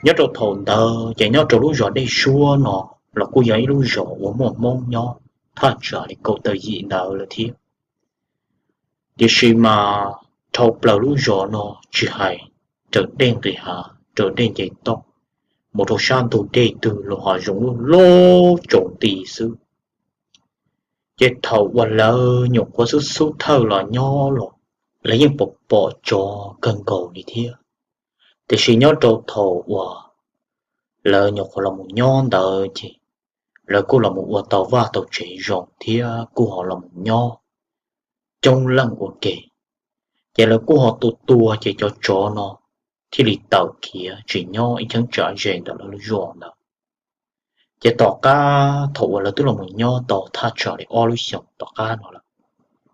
Nyob rau thaum ntawd ces nyob rau lub zos Dej Suab no los kuj yog ib lub zos uas muaj Hmoob nyob thaj tsam li kaum tawm yim ntawd lawm thiab. Tiam sis mas dhau plaws lub zos no tsis hais raws dej nqis hav, raws dej nce toj, mus rau sab ntug dej twg los ho zoo lub lub tsaus nti xwb. Ces thaum uas lawv nyuam qhuav xub xub thawj los nyob los lawv yeej pom pom tsov kawg nkaus li thiab. Tiam sis nyob rau thaum uas lawv nyuam qhuav los mus nyob ntawd ces lawv kuj los mus ua tau vaj tau tsev zoo thiab kuj ho los mus nyob coob leej ua ke. Ces lawv kuj ho tua tua ces cov tsov no thiaj li tawm khiav tsis nyob ib cheeb tsam ze ntawm lawv lub zos ntawd. Ces tom qab thaum uas lawv twb los mus nyob tau thaj tsam li ob lub xyoos tom qab no lawm,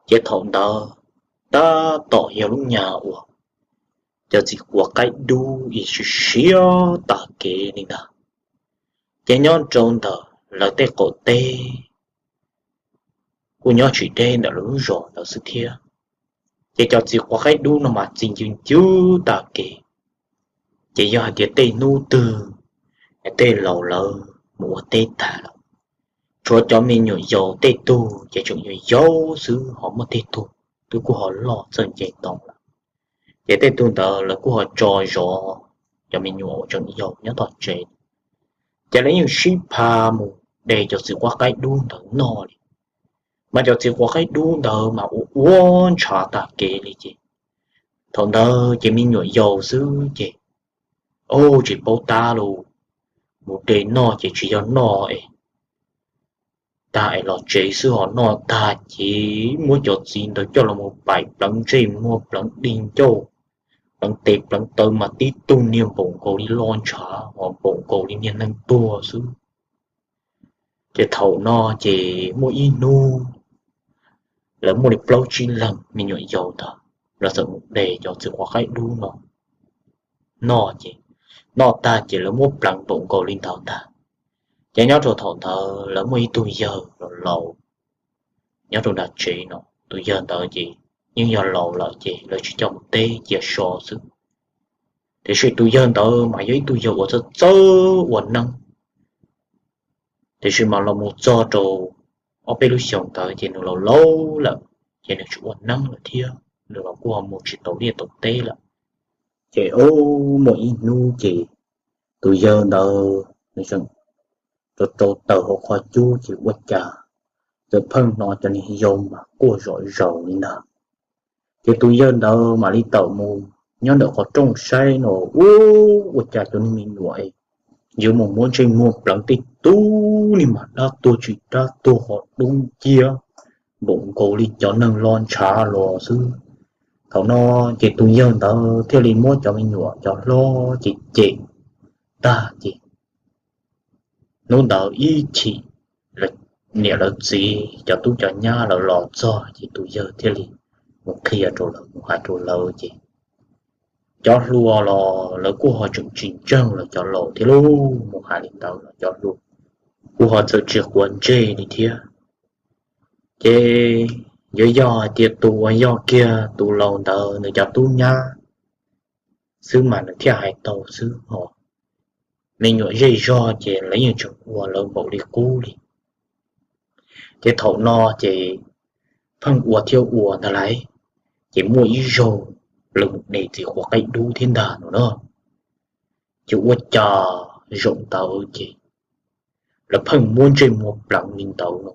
ces thaum ntawd tab tom yog lub nyuag uas cov txiv quav qaib dub ib siab siab tag kev li ntag. Ces nyob rau ntawm lawv tej qaum teb kuj nyob tsis deb ntawm lawv lub zos ntawd xwb thiab. Ces cov txiv quav qaib dub no mas txi ncw ncwb tag kev. Ces yog hais tias tej hnub twg tej laus lawv mus ua teb tag lawm, tshuav cov me nyuam yaus tej tug ces tseem yau yau xwb, ho muaj tej tug twb kuj ho loj txawj nce ntoo lawm. Ces tej tug ntawd lawv kuj ho tso zov cov me nyuam uas tseem yau nyob tom tsev. Ces lawv yeej sib pha mus de cov txiv quav qaib dub ntawd noj li. Mas cov txiv quav qaib dub ntawd mas ua ua ntshav tag kev li ces thaum ntawd ces me nyuam yaus xwb ces, o, tsis paub tab los mus de noj ces tsis yog noj es tag es los tsev xwb, ho noj tag ces muab cov txiv ntawd coj los mus paim pleev ntsej muag pleev di ncauj pleev tes pleev taw mas tib tug niag npaum nkaus li lo ntshav, ho npaum nkaus li niag neeg tuag xwb. Ces thaum no ces muaj ib hnub lawv muaj li plaub tsib leeg me nyuam yaus ntawd, lawv txawm mus de cov txiv quav qaib dub no noj ces, noj tag ces lawv muab pleev npaum nkaus li ntawd ntag. Ces nyob rau thaum ntawd lawv muaj ib tug yawg laus laus nyob rau nram tsev no, tus yawg ntawd ces yeej yog laus lawm ces lawv tsis coj mus teb cia so xwb. Tiam sis tus yawg ntawd mas yog ib tug yawg uas txawj txawj ua neeb, tiam sis mas los mus txog rau ob peb lub xyoos ntawd ces nws laus laus lawm, ces nws tsis ua neeb lawm thiab, nws los kuj ho mus tsis tau liaj tau teb lawm. Ces o, muaj ib hnub ces tus yawg ntawd nws tseem rau rau taws hauv qhov cub ces ua cas txawm pheej hnov cov niag yau mas quaj zom zaws li ntag. Ces tus yawg ntawd mam li tawm mus nyob ntawm qhov rooj saib no, u, ua cas cov niag me nyuam es yuav mus muab ntsej muag pleev tej tug niag mas dab tuag tsis dab tuag ho dub nciab npaum nkaus li cov neeg lo ntshav los xwb. Thaum no ces tus yawg ntawd thiaj li muab cov me nyuam cov hlob ces cem tag ces hnub ntawd ib chim niam lawv txiv cov tub cov nyab lawv los txog ces tus yawg thiaj li mus qhia rau lawv, mus hais rau lawv ces cov hluas los lawv kuj ho tseem tsis ntseeg lawv cov laus thiab lauj, mus hais li ntawd los cov hluas kuj ho txawm tsis quav ntsej li thiab. Ces yuav yog hais tias tus uas yog kiag tus laus ntawd nws cov tub nyab xwb mas nws thiaj hais tau xwb os. Me nyuam zej zog ces lawv yeej tseem ua lawv npaum li qub li. Ces thaum no ces pheej ua thiab ua ntag lauj, ces muaj ib zaug lawv mus de txiv quav qaib dub thiab ntag no na. Ces ua cas zaum ntawd ces lawv pheej muab ntsej muag pleev li ntawd no,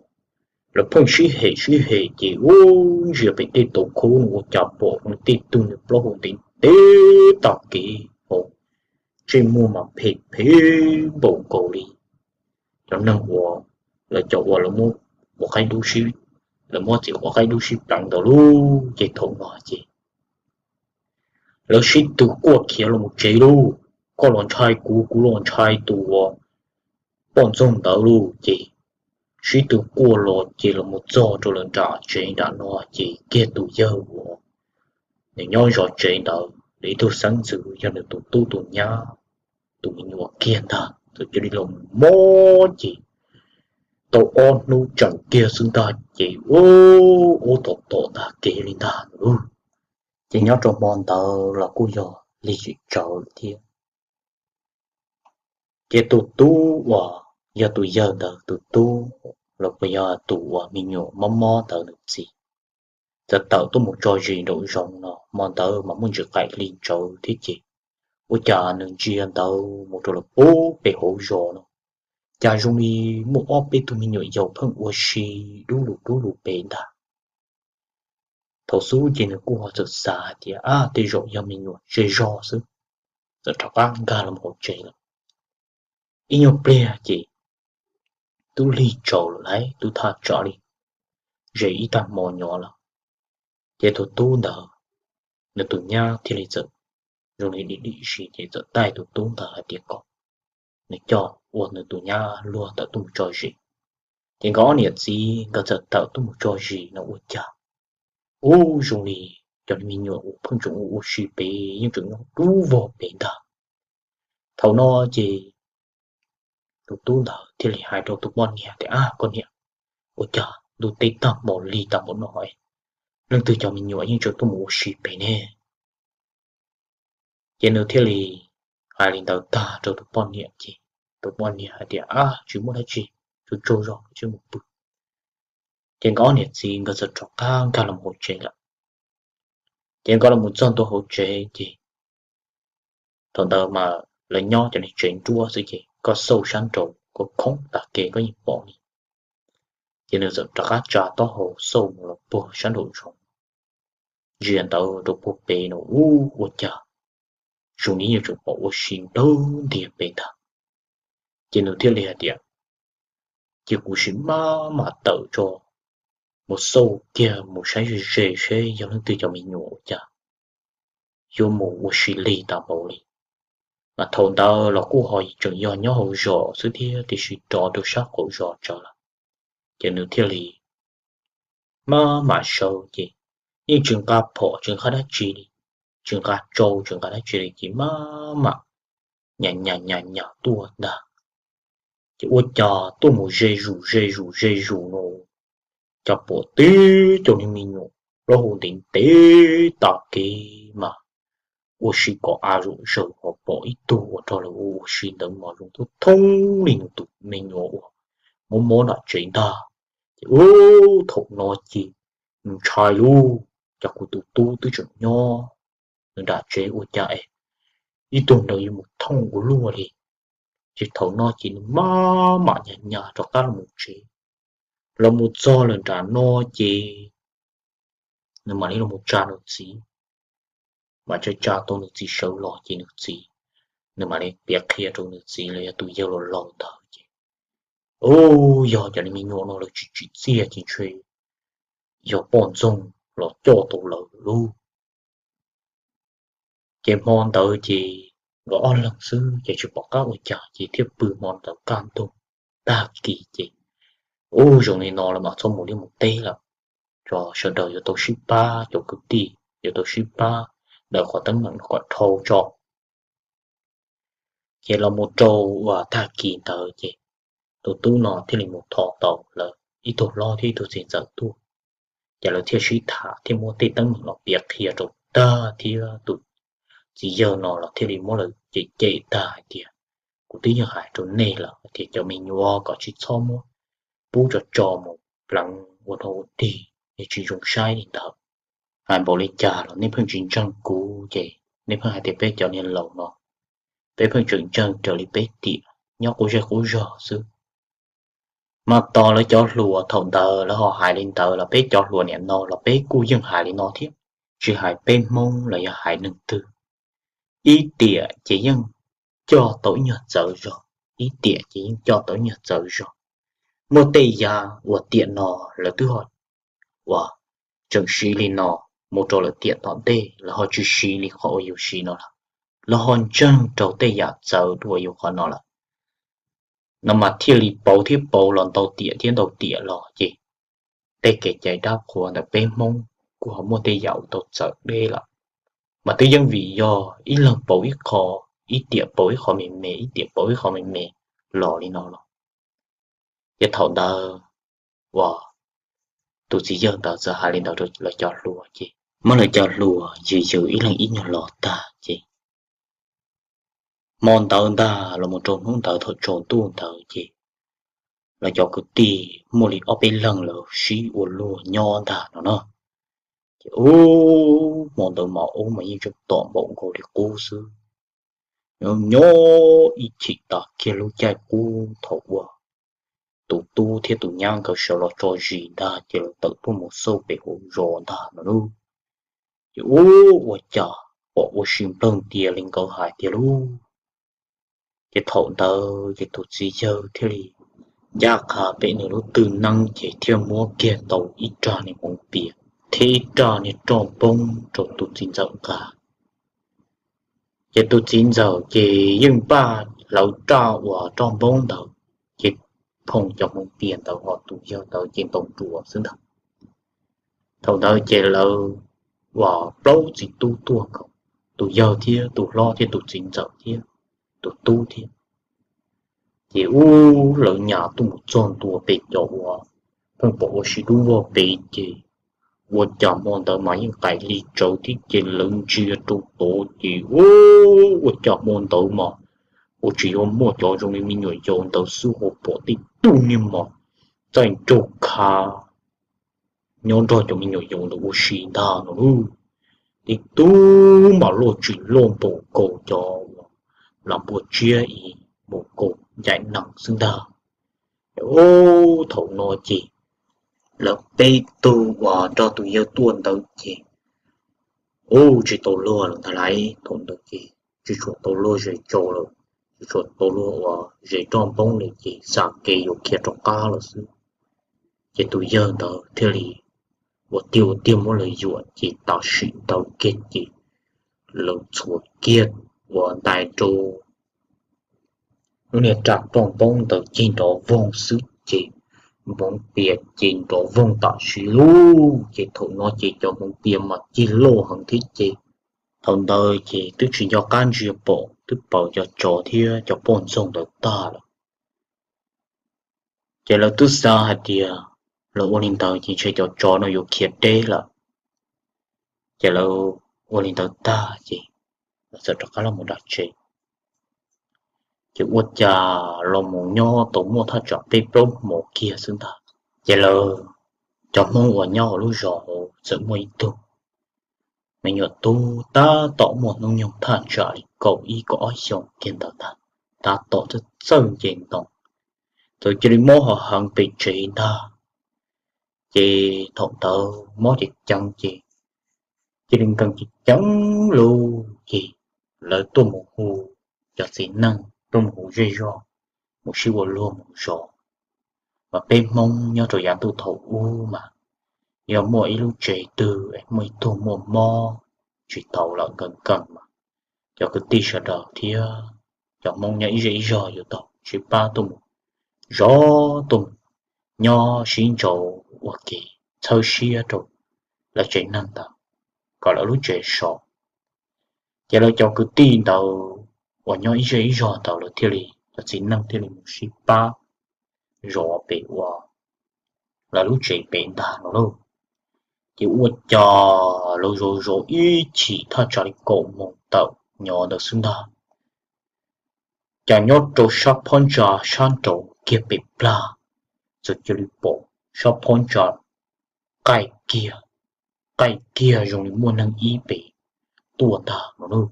lawv pheej sib hem sib hem ces ua ntsia pem tej tauv khub no ua cas pom tej tug niag plaub hau ntev ntev tag kev, ntsej muag mas phem phem npaum nkaus li cov neeg uas lawv cov uas lawv muab quav qaib dub sib, lawv muab txiv quav qaib dub sib pleev ntawd lauj. Ces thaum no ces lawv sib tw quaj khiav los mus tsev lauj, koj los ntshai kuv, kuv los ntshai tus uas poj ntxoog ntawd lauj. Ces sib tw quaj los ces los mus txog rau lawv nram tsev nram no ces kiag tus yawg uas nws nyob zov tsev ntawd, nws ib tug xeeb ntxwv yog nws tus tub tus nyab, tus me nyuam kiag ntag, txawm cia li los mob ces tau ob hnub tseem kiag xwb ntag ces ua ub tom tom tag kev li ntag lauj. Ces nyob rau hmo ntawd los kuj yog lig tsis tsawv lawm thiab. Ces tus tub uas yog tus yawg ntawd tus tub los puas yog tus uas me nyuam mob mob ntawd nws txiv txawm tawm tuaj mus tso zis nraum zoov no. Hmo ntawd mas muaj ntsis qaim hli tsawv thiab ces ua cas nws ntsia ntawd mus rau lawm pub pem hauv zos no, cas zoo li muaj ob peb tug me nyuam yaus pheej ua si dub lus dub lus pem ntag. Thaum xub ces nws kuj ho txawm xav hais tias, ab, tej zaum yog me nyuam zej zog xwb. Txawm rov qab nkag los hauv tsev lawm. Ib nyuag pliag ces tub lig tsaus lawm lauj, tub thaj tsam li ze ib tag hmo nyob lawm. Ces tus tub ntawd, nws tus nyab thiaj li txawm zoo li dim dim si ces txawm taij tus tub ntawd hais tias kom nws coj ua nws tus nyab luag tawm tuaj mus tso zis. Ces nkawd ob niam txiv nkawd txawm tawm tuaj mus tso zis no ua cas, ub, zoo li cov me nyuam uas pheej tseem ua ua si pem yeej tseem nyob dub vog pem ntag. Thaum no ces tus tub ntawd thiaj li hais rau tus poj niam tias, ab, koj niam, ua cas ntuj teb tag hmo lig tag npaum no, leej twg cov me nyuam yeej tseem tuaj mus ua si pem ne? Ces nws thiaj li hais li ntawd tag rau tus poj niam ces tus poj niam hais tias, ab, tsis muaj dab tsi, tsaug tsaug zog, cia mus pw. Ces nkawd ob niam txiv nkawd txawm rov qab nkag los hauv tsev lawm. Ces nkawd los txog ntua hauv tsev ces thaum ntawd mas lawv nyob cov niag tsev nruab xwb ces koj xauj sab nraud khoob khoob tag kev koj yeej pom li. Ces nws txawm rov qab tsa taub hau xauj mus los puag sab nraum zoov, ntsia ntawd rau puag pem no, ub, ua cas zoo li yeej tseem pom ua si nplawg ntiag pem ntag. Ces nws thiaj li hais tias, cia kuv sim maj mam tawm tso mus xauj kiag mus saib ze ze seb yog leej twg cov me nyuam ua cas yuav mus ua si lig tag npaum li. Mas thaum ntawd los kuj ho tseem yog nyob hauv zos xwb thiab, tiam sis rov rau sab qaum zos tsawv lawm. Ces nws thiaj li maj mam sawv ces yeej tsis nqa phom tsis nqa dab tsi li, tsis nqa tsau tsis nqa dab tsi li ces maj mam nyas nyas nyas nyas tuaj ntag. Ces ua cas tuaj mus ze zus ze zus ze zus no, cas pom tib cov niag me nyuam plaub hau ntev ntev tag kev mas ua si kom av zom zaws, ho pom ib tug uas rog lawv ua ua si ntawd mas zoo thoob thoob li nws tus me nyuam uas mob mob nram tsev ntag. Ces ub, thaum no ces nws ntshai lauj, cas kuv tus tub twb tseem nyob nws nram tsev ua cas es ib tug ntawd yuav mus thooj ua luaj li. Ces thaum no ces nws maj mam nyas nyas rov qab los mus tsev. Los mus txog lawm nram no ces nws mam li los mus tsa nws txiv, mam tsa tsa tau nws txiv sawv los ces nws txiv, nws mam li piav qhia rau nws txiv los yog tus yawg laus laus ntawd ces, ub, yog cov me nyuam no lawv tsis tsim txiaj ces ntshe yog poj ntxoog los coj tau lawm lauj. Ces hmo ntawd ces nkawd ob leeg xwb ces tsis pom qab ua cas ces thiaj pw hmo ntawd kaj ntug. Tag kis ces, ub, zoo li no los mas txhob mus liaj mus teb lawm, tso sawv daws yuav tau sib pab, cov kwv tij yuav tau sib pab daws qhov teeb meem kom dhau tso. Ces los mus rau uas tag kis ntawd ces tus tub no thiaj li mus thov tau lawv ib tug hlob thiab ib tug txiv ntxawm tuaj. Ces lawv thiaj sib tham thiaj muab tej teeb meem los piav qhia rau tag thiab tus txiv yawg no los thiaj li muab lawv cem cem tag hais tias, kuv twb yeej hais rau nej lawm hais tias cov me nyuam kom tsis txhob muab pub tso tso mus pleev ua dog ua dig, nej tsis zoo saib li ntawd. Hais npaum li cas los nej pheej tsis ntseeg kuv ces nej pheej hais tias peb cov niag laus no, peb pheej tseem ntseeg raws li peb tiam nyob qub zej qub zog xwb. Mas tos lawv cov hluas thaum ntawd lawv ho hais li ntawd los peb cov hluas niam no los peb kuj yeej hais li no thiab, tsis hais peb Hmoob los yog hais neeg twg, ib tiam ces yeej coj tau ib nyuag txawv zog, ib tiam ces yeej coj tau ib nyuag txawv zog. Muaj tej yam uas tiam no lawv twb ho uas tseem siv li no, mus rau lawv tiam tom ntej lawv ho tsis siv li qhov uas yus siv no lawm, lawv ho ntseeg rau tej yam txawv dua yus qhov no lawm. No mas thiaj li pauv thiab pauv los ntau tiam thiab ntau tiam los ces tej kev cai dab qhuas ntawm peb Hmoob kuj ho muaj tej yam uas tau txawv deb lawm. Mas twb yeej vim yog ib leeg pauv ib qho, ib tiam pauv ib qho me me, ib tiam pauv ib qho me me los li no los. Ces thaum ntawd uas tus txiv yawg ntawd txawm hais li ntawd rau lawv cov hluas ces muab lawv cov hluas yws yws ib leeg ib nyuag los tag ces Hmo ntawd ntag los mus rau hnub ntawd thaum tsaus ntuj ntawd ces lawv cov kwv tij muaj li ob peb leeg lawv sib ua luag nyob ntag no na. Ces ub, hmo ntawd mas ub mas yeej tseem tom npaum nkaus li qub xwb. Nyob ib chim tas kiag lub caij qub thaum uas tus tub thiab tus nyab nkawd sawv los tso zis ntag ces lawv tawm tuaj mus xauj pem hauv zos ntag no lauj. Ces ub, ua cas pom ua si nplawg ntias li nkawd hais tiag lauj. Ces thaum ntawd ces tus txiv yawg thiaj li ncaj qha pem nws lub twj neeb ces thiaj muab kiag tau ib rag niag hmoov pias thiab ib rag niag roj npoob rau tus txiv ntxawm nqa. Ces tus txiv ntxawm ces yeej npaj hlawv raj uas roj npoob ntawd, ces phoom cov hmoov pias ntawd ho tus yawg ntawd ces ntaus nruas xwb ntag. Thaum ntawd ces lawv uas plaub txiv tub tuaj nkaus, tus yawg thiab tus hlob thiab tus txiv ntxawm thiab tus tub thiab. Ces ub, lawv nyas tuaj mus txog ntua pem cov uas pheej pom ua si dub vog pem ces ua cas hmo ntawd mas yeej qaim li tsawv thiab ces lawv ntsia rau tod ces ub, ua cas hmo ntawd mas ua tsis yog muaj cov zoo li me nyuam yaus ntawd xwb, ho pom tej tug niag mas txaij nraug khav nyob nrog cov me nyuam yaus ntawd ua si ntag no lauj. Tej tug mas loj tsis loj npaum nkaus cov uas lam npua tsiab ib, npaum nkaus ncaim nees xwb ntag. Ub, thaum no ces lawv peb tug uas nrog tus yawg tuaj ntawd ces ub, tsis tau luag lawm ntag lauj. Thaum ntawd ces tsis tshua tau luag zes tsau lawm, tsis tshua tau luag uas zes roj npoob lawm ces xav kev yuav khiav rov qab lawm xwb. Ces tus yawg ntawd thiaj li ua tiag ua tiag muab lawv yuam ces tam sim ntawd kiag ces lawv txhuam kiag uas ntais rau lub niag raj roj npoob ntawd cig nrov voog xwb ces hmoov pias ces nrov voog tam sim lauj. Ces thaum no ces cov hmoov pias mas cig loj heev thiab ces thaum ntawd ces twb tsis nco qab ntsia pom twb paws cov tsov thiab cov poj ntxoog ntawd tag lawm. Ces lawv twb xav hais tias lawv ua li ntawd ces ntshe cov tsov no yuav khiav deb lawm. Ces lawv ua li ntawd tag ces lawv txawm rov qab los mus dam tsev. Ces ua cas los mus nyob tau muaj thaj tsam peb plaub hmo kiag xwb ntag, ces lawv cov Hmoob uas nyob hauv lub zos hauv txawm muaj ib tug me nyuam tub tab tom muaj hnub nyoog thaj tsam li kaum ib kaum ob xyoos kiag ntawd ntag, tab tom txawj txawj nce ntoo, txawm cia li mob ho heev pes tsev ntag. Ces thaum ntawd mob ceev ceev ces cia li nkees ceev ceev lauj. Ces lawv tuaj mus hu cov txiv neej tuaj mus hu zej zog mus sib ua luag mus zov. Mas peb Hmoob nyob rau yav ntuj thaum ub mas yog muaj ib lub tsev twg es muaj ib tug muaj mob tsis tau lawm nkees nkees mas cov kwv tij sawv daws thiab cov Hmoob nyob ib zej ib zog yuav tau sib pab tuaj mus zov, tuaj mus nyob sib ntsaum ua ke txhawb siab rau lawv tsev neeg ntawd kom lawv lub tsev so. Ces lawv cov kwv tij ntawd uas nyob ib zej ib zog ntawd lawv thiaj li, cov txiv neej thiaj li mus sib pab zov pem ua lawv lub tsev pem ntag no lauj. Ces ua cas lawv zov zov ib chim thaj tsam li kaum moos tawm nyob ntawd xwb ntag, cas nyob rau sab phab ntsa sab nraud kiag pem plag txawm cia li pom sab phab ntsa qaij kiag, qaij kiag zoo li muaj neeg ib pem tuaj ntag no lauj.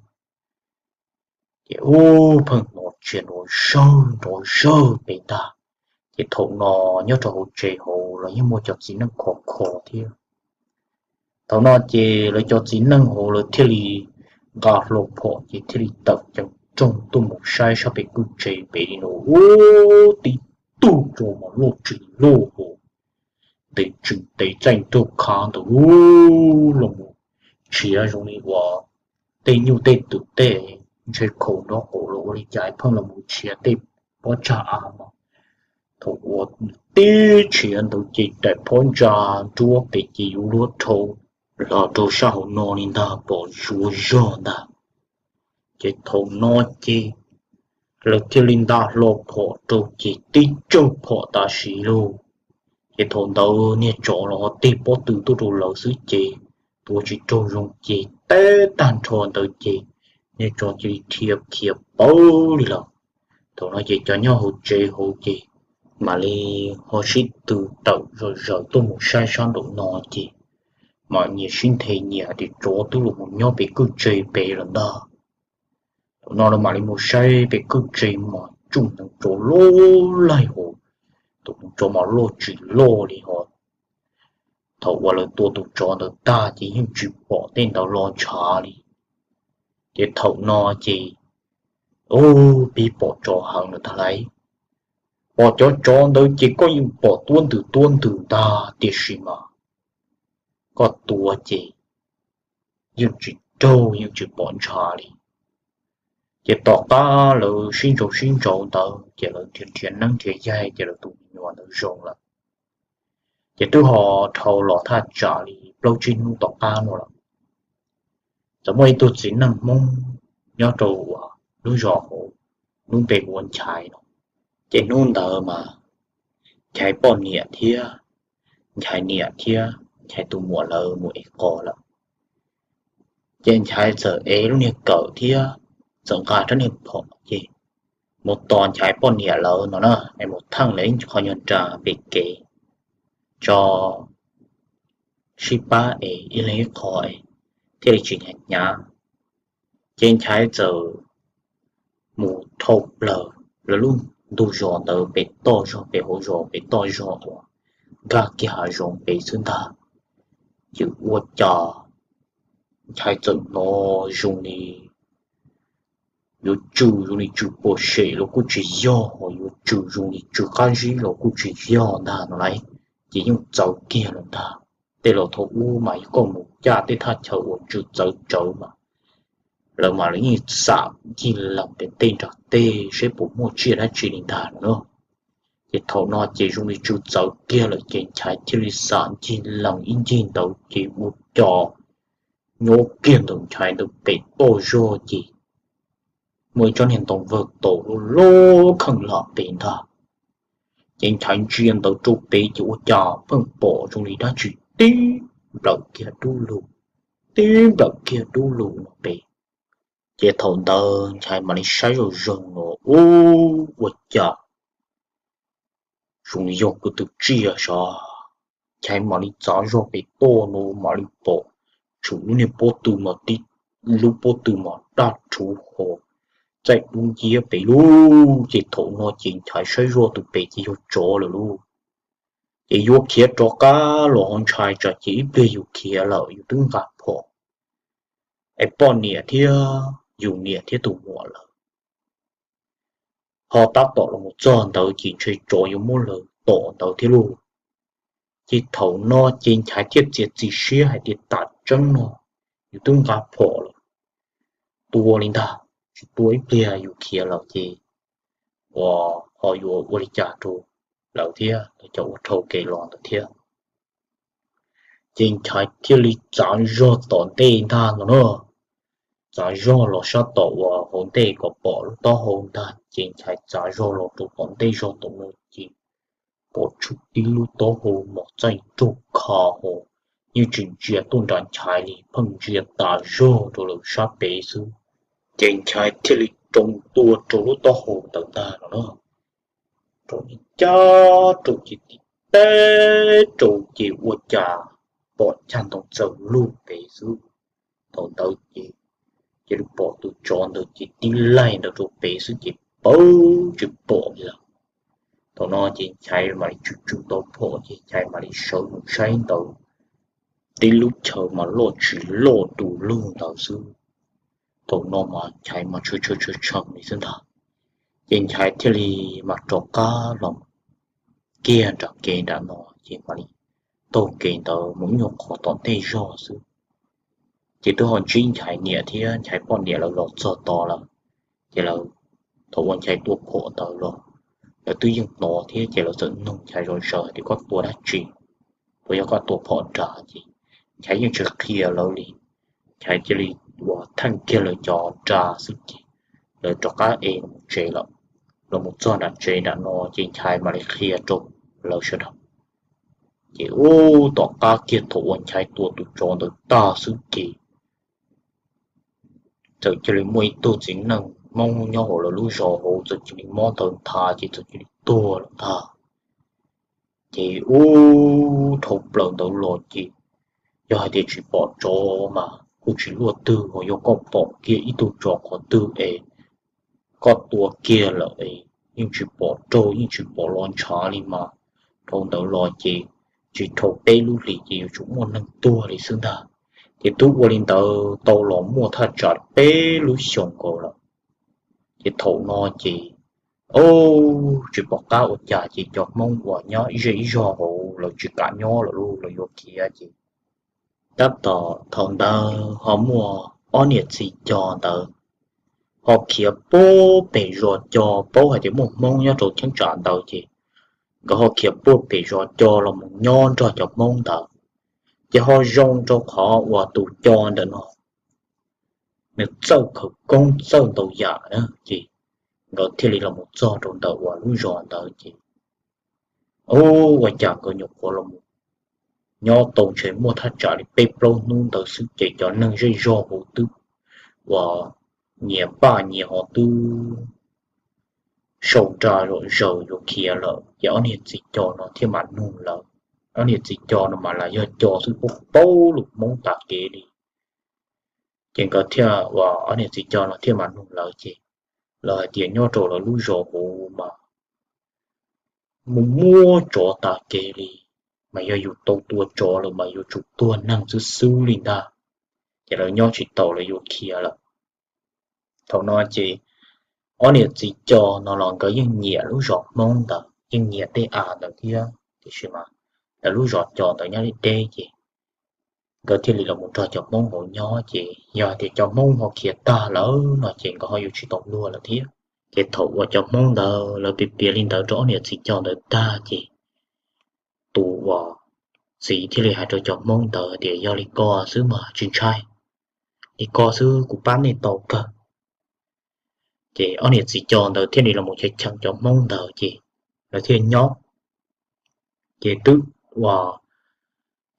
Ces ub, pheej hnov tsis nrov zawg nrov zawg pem ntag. Ces thaum no nyob rau hauv tsev hauv los yeej muaj cov txiv neej khov kho thiab. Thaum no ces lawv cov txiv neej hauv lawv thiaj li nqa hlo phom ces thiaj li tawm ceev rooj tuaj mus saib sab pem kwj tsev pem li no ub, tib tug tsov mas loj tsis loj hos ntev tsis ntev txaij nraug khav ntawd los mus tshiav zoo li uas tej nyuj tej twm tej ntshe khaus nraub qaum los ua li cas pheej los mus tshiav tej pob tsag av mas thaum uas tib tshiav ntawd ces daim phab ntsa nruab pem ces yuav luag dhau los rau sab hauv no li ntag, pom zuav zog ntag. Ces thaum no ces lawv thiaj li nta hlo phom rau ces tib tsawg phom tam sim lauj. Ces thaum ntawd niag tsov los ho tig pob tw tuaj rau lawv xwb ces tua tsis raug zoo ces teb tag nrho ntawd ces niag tsov cia li dhia khiav pawg li lawm. Thaum no ces cov nyob hauv tsev hauv ces mam li ho sib tw tawm zom zaws tuaj mus saib sab nraum no ces mas nyias sib nthe nyias tias tsov twb los mus nyob pem kwj tse pem lawm ntag. Thaum no lawv mam li mus saib pem kwj tse mas tsuj neev tsov loj laig hos, tus tsov mas loj tsis loj li hos. Thaum uas lawv tua tus tsov ntawd tag ces yeej tsis pom tej ntawd los ntshav li. Ces thaum no ces, u, pib pom tsov heev lawm tag lauj. Pom cov tsov ntawd ces koj yeej pom tuab ntws tuab ntws ntag tiam sis mas koj tua ces yeej tsis raug yeej tsis pom ntshav li. Ces tom qab lawv sib ntsauv sib ntsauv ntawd ces lawv nrhiav nrhiav neeb nrhiav yaig ces lawv tus me nyuam ntawd zoo lawm. Ces twb ho dhau los thaj tsam li plaub tsib hnub tom qab no lawm, txawm muaj ib tug txiv neej Hmoob nyob rau uas lub zos hauv, lub npe hu ua Nchaiv no. Ces hnub ntawd mas Nchaiv poj niam thiab Nchaiv niam thiab Nchaiv tus muam lawv mus ev qos lawm. Ces Nchaiv txawm ev lub niag kawm thiab txawm nqa rab niag phom ces mus tos Nchaiv poj niam lawv no na, es mus theej lawv ib qho nyuag nra pem kev tso, sib pab es ib leeg ib qho es thiaj li tsis hnyav hnyav. Ces Nchaiv txawm mus dhau plaws lawv lub ntug zos ntawd pem toj zog, pem hauv zos pem toj zog uas nkag kiag hav zoov pem xwb ntag. Ces ua cas Nchaiv txawm hnov zoo li yuav tsw, zoo li tsw puas sem los kuj tsis yog, ho yuav tsw zoo li tsw qab zib los kuj tsis yog ntag no lauj. Ces yeej txawv kiag lawm ntag. Tej laus thaum ub mas yog koj mus caj tej thaj chaw uas tsw txawv tsawv mas lawv mas lawv yeej xam ncig lees pem tej nram tej seb puas muaj tsiaj dab tsi li ntag no na. Ces thaum no ces zoo li tsw txawv kiag lawm ces Nchaiv thiaj li xam ncig lees ib ncig ntawd ces ua cas nyob kiag ntawm Nchaiv ntawd pem toj zog ces muaj ib tsob niag ntoo vawg taus loj loj kheej lam pem ntag. Ces Nchaiv ntsia ntawd rau pem ces ua cas pheej pom zoo li dab tsi tib nplawm kiag dub lug, tib nplawm kiag dub lug no pem. Ces thaum ntawd Nchaiv mam li saib zoj zoog no, u, ua cas zoo li yog kuv tus tsiaj sav. Nchaiv mam li txav zog pem toj no mam li pom tshum lub niag pob tw mas tib lub pob tw mas daj rhuv ho txaij dub nciab pem lug. Ces thaum no ces Nchaiv saib zoj tus pem ces yog tsov lawm lauj. Ces yuav khiav rov qab los ho ntshai tsam ces ib pliag yus khiav lawm yus twb nqa phom es poj niam thiab yus niam thiab tus muam lawv ho tab tom los mus txog ntawd ces ntshe tsov yuav muab lawv tom ntawd thiab lauj. Ces thaum no ces Nchaiv thiaj txiav txim siab hais tias tam tseeb no yus twb nqa phom lawm, tua li ntag, tsis tua ib pliag yus khiav lawm ces uas ho yuav ua li cas rau lawv thiab, lawv cov ua dhau kev los ntawd thiab. Ces Nchaiv thiaj li txav zog tom ntej ntag no na, txav zog los sab tom uas hauv ntej kom pom lub taub hau ntag. Ces Nchaiv txav zog los rau tom ntej zog tom no ces pom tshum tib lub taub hau mos txaij nraug kha ho, yeej tsis ntsia tuaj nram Nchaiv li, pheej ntsia tas zog rau lawv sab pem xwb. Ces Nchaiv thiaj li roo tua rau lub taub hau ntawd ntag no na, rau ncaj rau ces tib teb rau ces ua cas pom cag ntoo txawm lug pem xwb. Thaum ntawd ces cia li pom tus tsov ntawd ces tib laig ntawd rau pem xwb ces pawg tsis pom li lawm. Thaum no ces Nchaiv mam li tsw tsw tau phom ces Nchaiv mam li sawv mus saib ntawd, tib lub chaw mas loj tsis loj du lug ntawd xwb. Thaum no mas Nchaiv mas tshee tshee tshee li xwb ntag. Ces Nchaiv thiaj li mam rov qab los kiag nram kev nram no ces mam li taug kev ntawd mus ib nyuag qhov tom ntej zog xwb. Ces twb ho ntsib Nchaiv niam thiab Nchaiv poj niam lawv los txog tod lawm. Ces lawv, thaum uas Nchaiv tua phom ntawd los lawv twb yeej hnov thiab ces lawv txawm nug Nchaiv zom zaws hais tias koj tua dab tsi, puas yog koj tua phom nrag? Ces Nchaiv yeej tsis qhia lawv li. Nchaiv cia li ua theej kiag lawv cov nra xwb ces lawv rov qab ev los tsev lawm. Los mus txog nram tsev nram no ces Nchaiv mam li qhia rau lawv sawv daws. Ces ub tom qab kiag thaum uas Nchaiv tua tus tsov ntawd tag xwb ces txawm cia li muaj ib tug txiv neej Hmoob nyob hauv lawv lub zos hauv txawm cia li mob tawv nthav ces txawm cia li tuag lawm ntag. Ces ub, dhau plaws ntawd los ces yog hais tias tsis pom tsov mas kuj tsis luaj twg, ho yog koj pom kiag ib tug tsov qhov twg es koj tua kiag lawm es yeej tsis pom raug yeej tsis pom los ntshav li mas dhau ntawd los ces tsis dhau peb lub hlis ces yuav tsum muaj neeg tuag li xwb ntag. Ces twb ua li ntawd tau los muaj thaj tsam peb lub xyoos nkaus lawm. Ces thaum no ces, o, tsis pom qab ua cas ces cov Hmoob uas nyob ib zej ib zog hauv lawv tsis kam nyob lawm lauj, lawv yuav khiav ces tab tom thaum ntawd ho muaj ob niam txiv co ntawd ho khiav puag pem zos co, paub hais tias muaj Hmoob nyob rau cheeb tsam ntawd ces nkawd ho khiav puag pem zos co los mus nyob nrog cov Hmoob ntawd. Ces ho zoo rau qhov uas tus co ntawm no nws txawj khawv koob txawj ntau yam na ces nkawd thiaj li los mus txog rau ntawm uas lub zos ntawd ces, o, ua cas nkawd nyuam qhuav los mus nyob tau ntshe muaj thaj tsam li peb plaub hnub ntawd xwb ces cov neeg zej zog hauv twb uas nyias npaj nyias ho twb sau nra zom zaws yuav khiav lawm ces ob niam txiv co no thiaj mam nug lawv. Ob niam txiv co no mas lam yog co xwb paub paub lus Hmoob tas kev li. Ces nkawd thiaj, uas ob niam txiv co no thiaj mam nug lawv ces lawv hais tias nyob rau lawv lub zos hauv mas mus muab tsov tas kev li, mas yog yus tau tua tsov lawm mas yuav tsum tuag neeg xwb xwb li ntag. Ces lawv nyob tsis taus lawv yuav khiav lawm. Thaum no ces ob niam txiv co no los nkawd yeej nyiam lub zos Hmoob ntawd yeej nyiam tej av ntawd thiab tiam sis mas lawv lub zos co ntawd nyob deb deb ces nkawd thiaj li los mus nrog cov Hmoob hauv nyob ces yog tias cov Hmoob ho khiav tag lawm no ces nkawd ho yuav tsis tau luag lawm thiab. Ces thaum uas cov Hmoob ntawd lawv piav piav li ntawd rau ob niam txiv co ntawd tag ces tus uas txiv thiaj li hais rau cov Hmoob ntawd tias yog li ko xwb mas tsis ntshai, li ko xwb kuv pab nej tau kawg. Ces ob niam txiv co ntawd thiaj li los mus cheem cov Hmoob ntawd ces lawv thiaj nyob. Ces twb uas,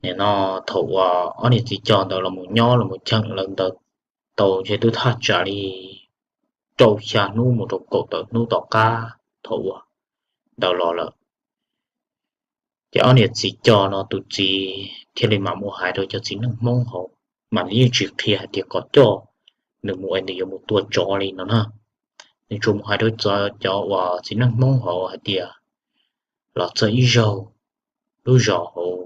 nim no thaum uas ob niam txiv co ntawd los mus nyob los mus cheem lawv ntawd tau ntshe twb thaj tsam li rau xya hnub mus rau kaum tawm hnub tom qab thaum uas ntawd los lawm. Ces ob niam txiv co no tus txiv thiaj li mam mus hais rau cov txiv neej Hmoob hauv, mas nws yeej tsis qhia hais tias kom coj nws mus es nws yuav mus tua tsov li no na. Nws tsuas mus hais rau cov uas txiv neej Hmoob hauv hais tias los txog ib zaug lub zos hauv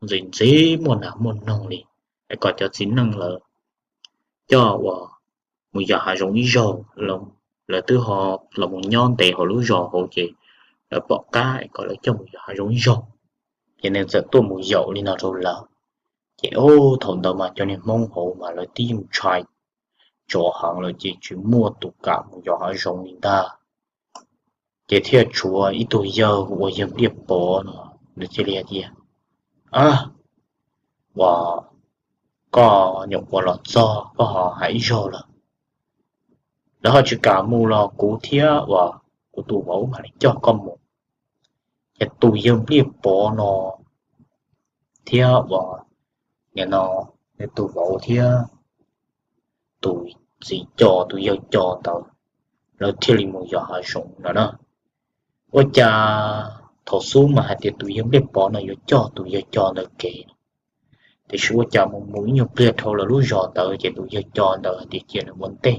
ntxim ntxim muaj nas muaj noog li, es kom cov txiv neej lawv coj uas mus yos hav zoov ib zaug. Lawv twb ho los mus nyob ntev hauv lub zos hauv ces lawv pom qab es kom lawv coj mus yos hav zoov ib zaug. Ces nws txawm tuaj mus yaum li no rau lawv. Ces thaum ntawd mas cov niag Hmoob hauv mas lawv twb yeej ntshai tsov heev lawm ces tsis muaj tus kam mus yos hav zoov li ntag. Ces thiaj tshuav ib tug yawg uas yawg Npliaj Pov no, nws thiaj li hais tias, a, uas koj nyuam qhuav los txog koj ho hais ib zaug lawm, lawv ho tsis kam mus los kuv thiab uas kuv tus vauv mam li coj koj mus. Ces tus yawg Npliaj Pov no thiab uas, nim no, nws tus vauv thiab tus txiv co tus yawg co ntawd lawv thiaj li mus yos hav zoov no na. Ua cas thaum xub mas hais tias tus yawg Npliaj Pov no yuav coj tus yawg co ntawd kev, tiam sis ua cas mus mus ib nyuag pliag dhau lawv lub zos ntawd ces tus yawg co ntawd hais tias cia nws ua ntej,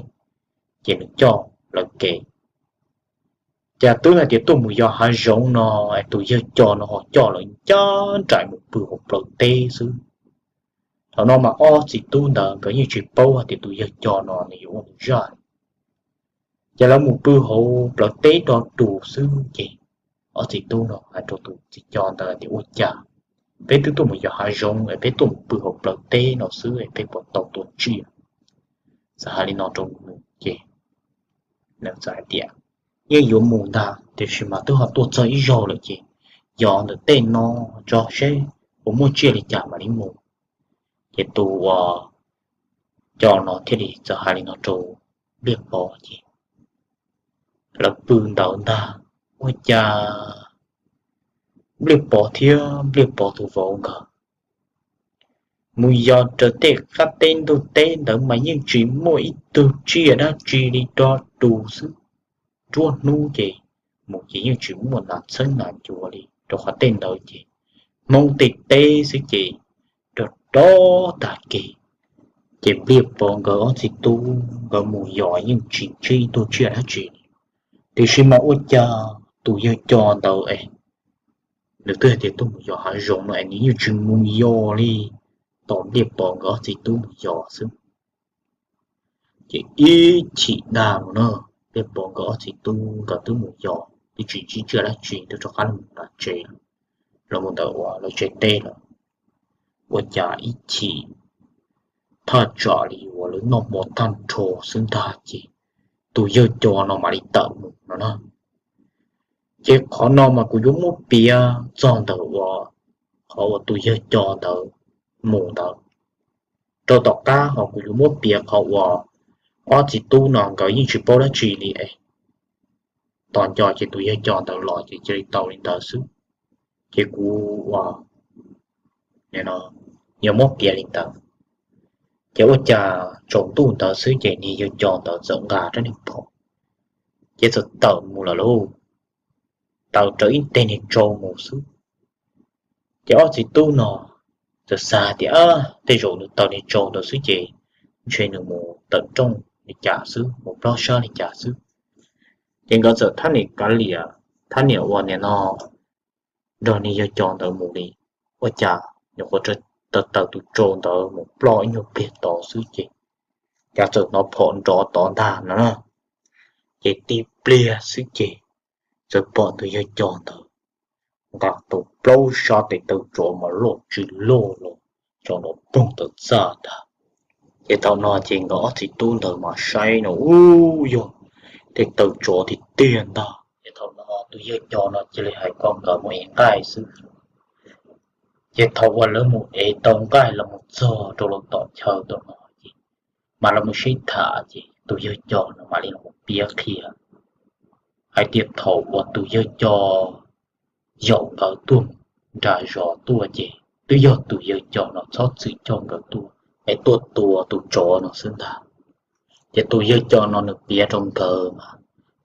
ces nws coj lawv kev. Cas twb hais tias tuaj mus yos hav zoov no, tus yawg co no ho coj lawv ncaj nraim mus pw hauv plawv teb xwb. Thaum no mas ob txiv tub ntawd nkawd yeej tsis paub hais tias tus yawg co no nws yuav ua nws zaj. Ces lawv mus pw hauv plawv teb do dus xwb ces ob txiv tub no hais rau tus txiv co ntawd tias ua cas peb twb tuaj mus yos hav zoov es peb tuaj mus pw hauv plawv teb no xwb es peb puas tau tua tsiaj. Txawm hais li no rau nws ces nws txawm hais tias yeej yuav mus ntag tiam sis mas twb ho tuaj txog ib zaug lawm ces yos ntawm tej no tso seb puas muaj tsiaj li cas mam li mus. Ces tus uas co no thiaj li txawm hais li no rau Npliaj Pov ces lawv pw ntawd ntag. Ua cas Npliaj Pov thiab Npliaj Pov tus vauv nkawd mus yos raws tej qab teb ntug teb ntawd mas yeej tsis muaj ib tug tsiaj dab tsi li, do dus xwb. Nruab hnub ces mus ces yeej tsis muaj nas txheeb nas cua li, rau qhov tej ntawd ces Hmoob tej teb xwb ces rog rog tag kev. Ces Npliaj Pov nkawd ob txiv tub nkawd mus yos yeej tsis ntsib ib tug tsiaj dab tsi li. Tiam sis mas ua cas tus yawg Cos ntawd es nws twb hais tias tuaj mus yos hav zoov no es nws yeej tsis mus yos li, tos Npliaj Pov nkawd ob txiv tub mus yos xwb. Ces ib chim dag mus no, Npliaj Pov nkawd ob txiv tub nkawd twb mus yos twb tsis ntsib tsiaj dab tsi, twb rov qab los mus tom tsev, los mus ntawm uas lawv tsev teb lawm. Ua cas ib chim thaj tsam li uas lawv noj mov tag nrho xwb ntag ces tus yawg Cos no mam li tawm mus no na. Ces qhov no mas kuv yuav muab piav txog ntawm uas qhov uas tus yawg Cos ntawd mus ntawd. Rau tom qab ho kuv yuav muab piav qhov uas ob txiv tub no nkawd yeej tsis paub dab tsi li es tos nco ces tus yawg Cos ntawd los ces cia li tau li ntawd xwb. Ces kuv ua, yog muab piav li ntawd, ces ua cas tsaus ntuj ntawd xwb ces niag yawg Cos ntawd txawm nqa rab niag phom, ces txawm tawm mus lawm lauj. Tawm raws ib teg niag tsau mus xwb. Ces ob txiv tub no txawm xav tias tej zaum nws tawm niag tsau ntawd xwb ces ntshe nws mus tawm rooj li cas xwb, mus plob sab li cas xwb. Ces nkawd txawm thab niam kav liam, thab niam ua niam no nrog niag yawg Cos ntawd mus li. Ua cas nyuam qhuav tawm tus tsau ntawd mus ploj ib nyuag pliag tod xwb ces cas txawm hnov phom nrov tod ntag no na. Ces tib pliag xwb ces txawm pom tus yawg Cos ntawd nqa tau plaub sab tes taw tsov mas loj tsis loj los tsaus nrov poog tawm txaj ntag. Ces thaum no ces nkawd ob txiv tub ntawd mas saib no ub yog tej taw tsov tiag tiag ntag. Ces thaum no tus yawg Cos no cia li hais kom nkawd mus ev nqaij xwb. Ces thaum uas lawv mus ev tau nqaij los mus txog rau lawv tom chaw tau no ces mas lawv mus sib tham ces tus yawg Cos no mam li los piav qhia hais tias thaum uas tus yawg Cos yaum nkawd tuaj nram zos tuaj ces twb yog tus yawg Cos no txhob txwm coj nkawd tuaj es tuaj tua tus tsov no xwb ntag. Ces tus yawg Cos no nws piav rau nkawd mas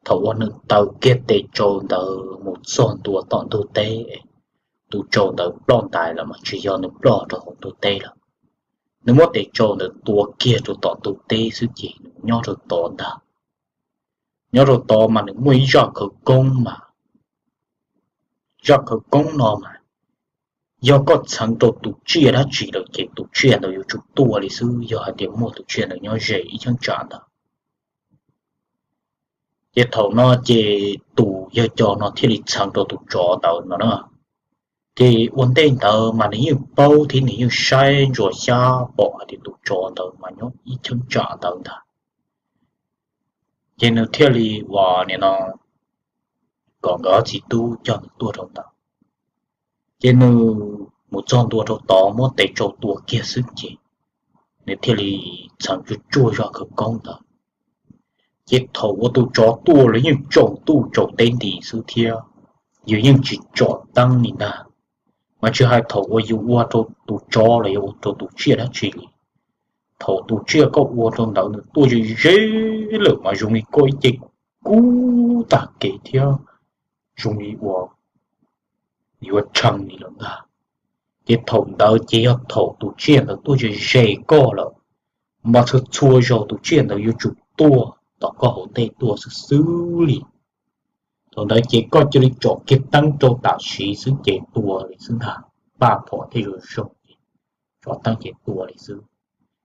thaum uas nws taw kiag tes tsau ntawd mus txog ntua tom ntug teb, tus tsau ntawd ploj ntais lawm mas tsis yog nws ploj rau hauv ntug teb lawm. Nws muab tes tsau ntawd tua kiag rau tom ntug teb xwb ces nws nyob rau tod ntag. Nyob rau tod mas nws muaj ib zaj khawv koob mas, zaj khawv koob no mas yog koj txheev rau tus tsiaj dab tsi lawm ces tus tsiaj ntawd yuav tsum tuaj li xwb, yog hais tias muaj tus tsiaj ntawd nyob ze ib cheeb tsam ntawd. Ces thaum no ces tus yawg Cos no thiaj li txheev rau tus tsov ntawd no na. Ces ua ntej ntawd mas nws yeej paub thiab nws yeej saib ntsuas xyab pom hais tias tus tsov ntawd mas nyob ib cheeb tsam ntawd ntag. Ces nws thiaj li ua nim no kom nkawd ob txiv tub coj nws tuaj rau ntawd. Ces nws mus txog ntua rau tod muab tes tsau tua kiag xwb ces nws thiaj li txheev tsuj tsuaj zaj khawv koob ntawd. Ces thaum uas tus tsov tuaj los yeej tsaus ntuj tsaus teb nti xwb thiab, yus yeej tsis tsom teeb li ntag. Mas tsis hais thaum uas yus ua rau tus tsov los yog ua rau tus tsiaj dab tsi li, thaum tus tsiaj koj ua rau ntawd nws tuaj ze ze lawm mas zoo li koj ib ce kub tag kev thiab zoo li ua yuav tshee li lawm ntag. Ces thaum ntawd ces yog thaum tus tsiaj ntawd tuaj ze ze koj lawm, mas txhua txhua zaus tus tsiaj ntawd yuav tsum tuaj tom koj hauv ntej tuaj xwb xwb li. Thaum ntawd ces koj cia li tsom kiag teeb rau tam sim xwb ces tua li xwb ntag. Paj phom tej zoo zoo ces tsom teeb ces tua li xwb.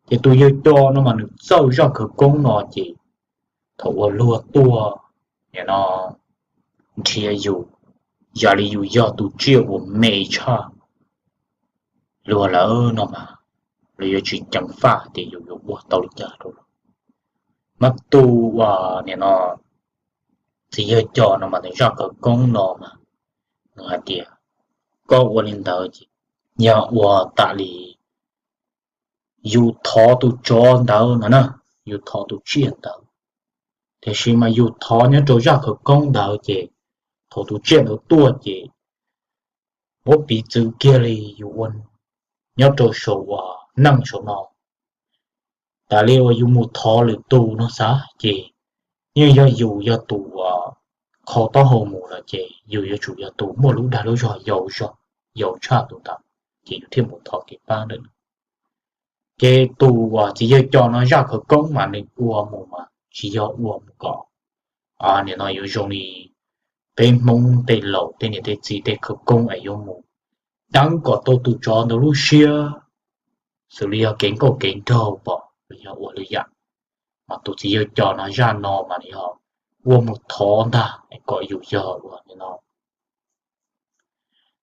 Ces tus yawg Cos no mas nws txawj zaj khawv koob no ces thaum uas luag tuaj nim no nrhiav yus, yam li yus yog tus tsiaj uas me tshaj luag lawm no mas luag yuav tsis ceev faj tias yus yuav ua tau li cas rau luag. Mas tus uas nim no txiv yawg Cos no mas nws zaj khawv koob no mas nws hais tias koj ua li ntawd ces yog ua tam li yus thov tus tsov ntawd no na, yus thov tus tsiaj ntawd. Tiam sis mas yus thov nyob rau zaj khawv koob ntawd ces thaum tus tsiaj ntawd tuaj ces muab piv txwv kiag li yus ua nyob rau saum uas neej saum no, tas li uas yus mus thov lwm tus no xav ces yeej yog yus yog tus uas qhau taub hau mus lawm ces yus yuav tsum yog tus muaj lub dag lub zog yau zog, yau tshaj tus ntawd, ces yus thiaj mus thov kev pab ntawm no. Ces tus uas txiv yawg cos no zaj khawv koob mas nws ua mus mas tsis yog ua mus kom nim no yuav zoo li peb Hmoob tej laus tej niam tej txiv tej khawv koob es yuav mus deev kom tau tus tsov ntawd lub siab, xws li yog kev nkauj kev nraug pom los yog ua lwm yam. Mas tus txiv yawg cos no zaj no mas nws yog ua mus thov ntag kom yus yog uas nim no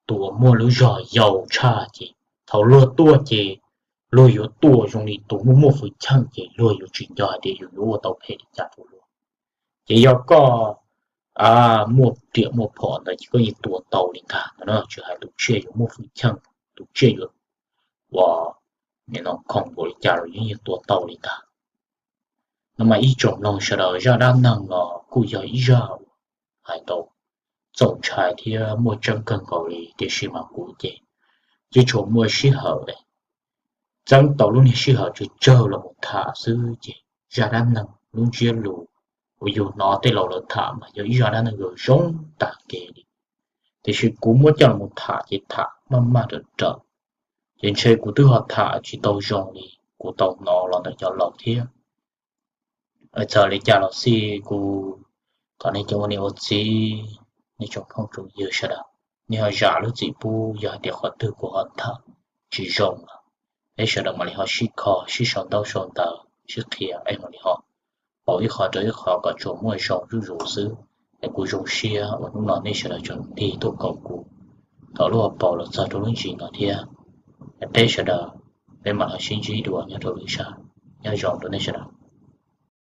tus uas muaj lub zog yau tshaj ces thaum luag tuaj ces luag yuav tuaj zoo li tus muaj muaj hwj chim ces luag yuav tsis nco hais tias yus yuav ua tau phem li cas rau luag. Ces yog koj muaj riam muaj phom ntawd ces koj yeej tua tau li ntag no, tsis hais tus tsiaj yuav muaj hwj chim, tus tsiaj yuav uas nim no khoom npaum li cas los yeej tua tau li ntag. No mas ib tsoom mloog sawv daws, zaj dab neeg no kuj yog ib zaj uas hais tau txaus ntshai thiab muaj tseeb kawg nkaus li, tiam sis mas kuv ces tsis tshua muaj sij hawm, txeeb tau lub niag sij hawm tsawg tsawg los mus tham xwb ces zaj dab neeg lub ntsiab lus uas yus hnov tej laus lawv tham mas yog ib zaj dab neeg uas zoo tag kev li, tiam sis kuv muab coj los tham ces tham maj maj raws raws, ces ntshe kuv twb ho tham tsis tau zoo li kuv tau hnov los ntawm cov laus thiab. Txawm li cas los xij kuv thov nej cov ua niam ua txiv, nej tsoom phooj tsoom ywg sawv daws, nej ho zam lub txim pub yog hais tias qhov twg kuv ho tham tsis zoo los peb sawv daws mam li ho sib kho sib sau ntaub sau ntawv sib qhia es mam li ho pauv ib qho rau ib qho kom tsuas muaj zoo zuj zus xwb. Es kuv zoo siab uas hnub no nej sawv daws tseem ntig tuaj koom kuv thaum lub hauv paus los txog rau lub ntsis no thiab. Es peb sawv daws, peb mam li sib ntsib dua nyob rau lwm zaj. Nyob zoo rau nej sawv daws.